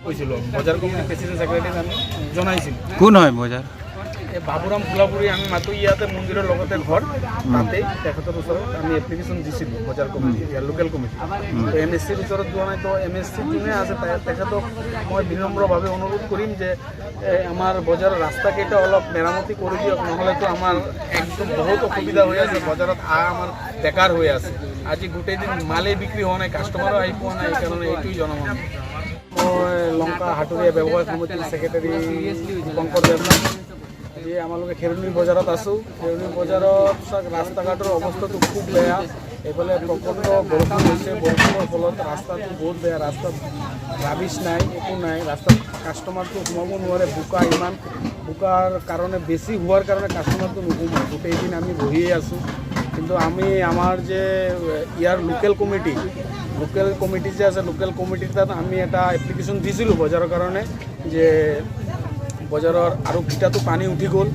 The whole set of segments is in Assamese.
কৈছিলোঁ, বজাৰ কমিটিৰ প্ৰেচিডেণ্ট ছেক্ৰেটাৰীক আমি জনাইছিলোঁ। কোন হয় বজাৰ? এই বাবুৰাম ফুলাপুৰি, আমি মাতো। ইয়াতে মন্দিৰৰ লগতে ঘৰ, তাতেই তেখেতৰ ওচৰত আমি এপ্লিকেশ্যন দিছিলোঁ বজাৰ কমিটি, ইয়াৰ লোকেল কমিটি। তো এম এছ চিৰ ওচৰত যোৱা নাই। তো এম এছ চি যোনে আছে, তেখেতক মই বিনম্ৰভাৱে অনুৰোধ কৰিম যে আমাৰ বজাৰৰ ৰাস্তাকেইটা অলপ মেৰামতি কৰি দিয়ক। নহ'লেতো আমাৰ একদম বহুত অসুবিধা হৈ আছে বজাৰত। আমাৰ বেকাৰ হৈ আছে। আজি গোটেই দিন মালেই বিক্ৰী হোৱা নাই, কাষ্টমাৰো আহি পোৱা নাই। সেইকাৰণে এইটোৱেই জনাম আমি। মই লংকা হাটুৰীয়া ব্যৱসায় সমিতিৰ ছেক্ৰেটাৰী দীপংকৰ দেৱনাথ। আজি আমালোকে খেৰণি বজাৰত আছোঁ। খেৰণি বজাৰত চাওক, ৰাস্তা ঘাটৰ অৱস্থাটো খুব বেয়া। এইফালে প্ৰচণ্ড বৰষুণ হৈছে। বৰষুণৰ ফলত ৰাস্তাটো বহুত বেয়া। ৰাস্তাত ৰাবিছ নাই, একো নাই। ৰাস্তাত কাষ্টমাৰটো সোমাব নোৱাৰে। বোকা, ইমান বোকাৰ কাৰণে, বেছি হোৱাৰ কাৰণে কাষ্টমাৰটো নোসোমায়। গোটেই দিন আমি বহিয়ে আছোঁ। কিন্তু আমি আমাৰ যে ইয়াৰ লোকেল কমিটি যে আছে, লোকেল কমিটিৰ তাত আমি এটা এপ্লিকেশ্যন দিছিলোঁ বজাৰৰ কাৰণে যে বজাৰৰ আৰু ভিটাটো পানী উঠি গ'ল।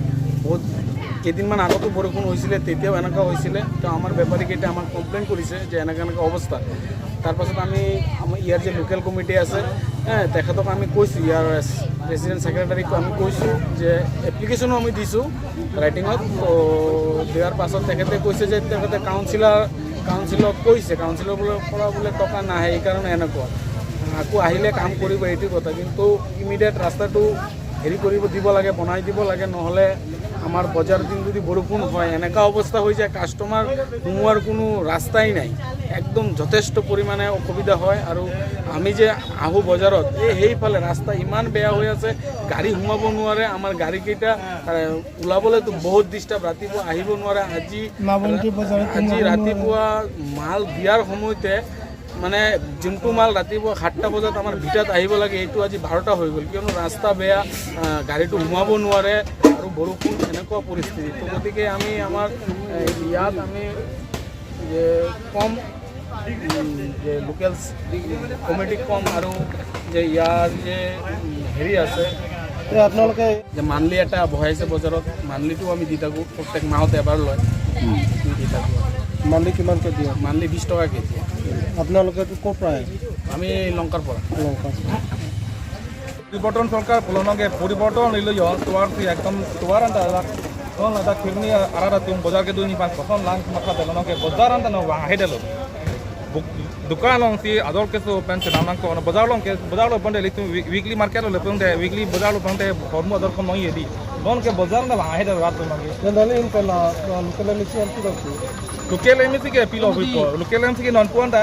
বহুত কেইদিনমান আগতো বৰষুণ হৈছিলে, তেতিয়াও এনেকুৱা হৈছিলে। তো আমাৰ বেপাৰীকেইটা আমাক কমপ্লেইন কৰিছে যে এনেকুৱা এনেকুৱা অৱস্থা। তাৰপাছত আমি আমাৰ ইয়াৰ যে লোকেল কমিটি আছে, তেখেতক আমি কৈছোঁ, ইয়াৰ প্ৰেচিডেণ্ট ছেক্ৰেটাৰীক আমি কৈছোঁ যে এপ্লিকেশ্যনো আমি দিছোঁ ৰাইটিঙত। তো দিয়াৰ পাছত তেখেতে কৈছে যে তেখেতে কাউন্সিলক কৈছে, কাউন্সিলৰ পৰা বোলে টকা নাহে, সেইকাৰণে এনেকুৱা। আকৌ আহিলে কাম কৰিব, এইটো কথা। কিন্তু ইমিডিয়েট ৰাস্তাটো হেৰি কৰিব দিব লাগে, বনাই দিব লাগে। নহ'লে আমাৰ বজাৰ দিন যদি বৰষুণ হয়, এনেকুৱা অৱস্থা হৈ যায়, কাষ্টমাৰ সোমোৱাৰ কোনো ৰাস্তাই নাই। একদম যথেষ্ট পৰিমাণে অসুবিধা হয়। আৰু আমি যে আহোঁ বজাৰত, এই সেইফালে ৰাস্তা ইমান বেয়া হৈ আছে, গাড়ী সোমাব নোৱাৰে। আমাৰ গাড়ীকেইটা ওলাবলৈতো বহুত ডিষ্টাৰ্ব, ৰাতিপুৱা আহিব নোৱাৰে। আজি ৰাতিপুৱা মাল দিয়াৰ সময়তে, মানে যোনটো মাল ৰাতিপুৱা 7টা বজাত আমাৰ ভিটাত আহিব লাগে, এইটো আজি 12টা হৈ গ'ল। কিয়নো ৰাস্তা বেয়া, গাড়ীটো সোমাব নোৱাৰে আৰু বৰষুণ, এনেকুৱা পৰিস্থিতি। তো গতিকে আমি আমাৰ ইয়াত আমি যে কম যে লোকেল কমিটিক কম আৰু যে ইয়াৰ যে হেৰি আছে আপোনালোকে যে মান্থলি এটা বহাইছে বজাৰত, মান্থলিটো আমি দি থাকোঁ। প্ৰত্যেক মাহত এবাৰ লয়, দি থাকোঁ। মান্থলি কিমানকৈ দিয়ে? মান্থলি 20 টকা কেজি। আপোনালোকেতো ক'ৰ পৰা আহে? আমি লংকাৰ পৰা। লংকা। পৰিবৰ্তন সৰকাৰ ফুলনকে পৰিবৰ্তন নিল। তোমাৰ একদম তোমাৰ আন্তা নন লাদা খিৰনি আৰাৰা তুম বজাৰ কে দুনি পাঁচ পছন্দ লাং মাথা দেলনকে বজাৰ আন্তা ন বাহে দেলো দোকান লং সি আদৰ কেসো পেন নাম কো বজাৰ লং কে বজাৰ লো পন্ডে লিতু উইকলি মাৰ্কেট লো পন্ডে উইকলি বজাৰ লো পন্ডে হৰমু আদৰ কম নই এদি নন কে বজাৰ না বাহে দেলো রাত তোমাকে। তেনেহ'লে in local M C M P কৈছোঁ। লোকেল এমসি কে পিলো হইব, লোকেল এমসি কে নন পুয়ান্তা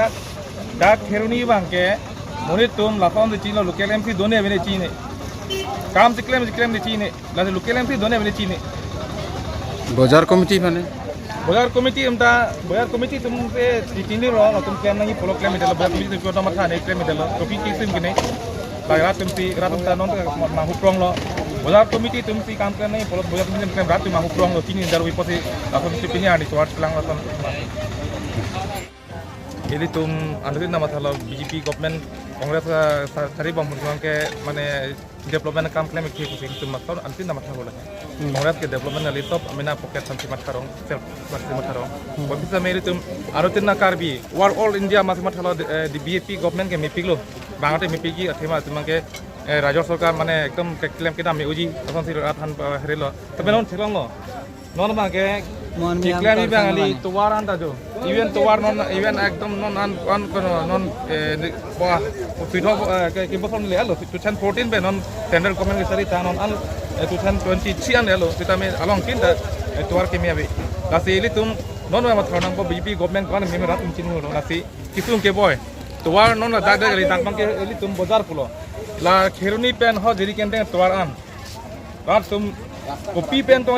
দা খেরুনি বাংকে মনে তুম লাফান দি চিনো লোকেল এমসি দনে বেনে চিনে কাম সিক্লেম সিক্লেম দি চিনে লাসে লোকেল এমসি দনে বেনে চিনে। বজাৰ কমিটি মানে? বজাৰ কমিটি এমতা বজাৰ কমিটি তুম সে চিনি ৰ তুম ক্লেম নাই ফলো ক্লেম দিলো। বজাৰ কমিটি তুম তো মাথা নাই ক্লেম দিলো টপি কি সিম কিনে লাগা তুম সি রাত তুম তা নন মাহু প্রং ল বজাৰ কমিটি তুম সি কাম ক্লেম নাই ফলো বজাৰ কমিটি ক্লেম রাত তুম মাহু প্রং ল চিনি দার উইপসি লাফান পিনি আনি তোয়ার ক্লাং লাফান এদি তুম আনুদিন নামা থালো। বিজেপি গভর্নমেন্ট কংগ্রেস সারি বম ke মানে ডেভেলপমেন্ট কাম ক্লেম কি kusi tum mathar antin nama thabo লাগে। কংগ্রেস কে ডেভেলপমেন্ট নালি সব আমিনা পকেট শান্তি মাথারং সেলফ মাথি মাথারং ববিসা মেরি তুম আরো তিন না কারবি ওয়ার অল ইন্ডিয়া মাসি মাথালো দি বিজেপি গভর্নমেন্ট কে মিপিগলো বাঙাতে মিপিগি অথিমা তোমাকে রাজ্য সরকার মানে একদম ক্লেম কে দাম উজি তখন সি রাত হান হেরিলো তবে নন ছিলং নন বাকে Iklami bangali tuwar anda jo even tuwar non even একদম নন আন আন কোন নন বা ফিটো কি বছর le alo 2014 be non central government ke sari ta non an 2023 an alo tita me along kin da tuwar ke me abi lasi ili tum non ma thornang bo BJP government kon me rat um chin ho lasi kisum ke boy tuwar non da da gali dang bang ke ili tum bazar pulo la kheruni pen ho jeri ken tuwar an rat tum kopi pen to.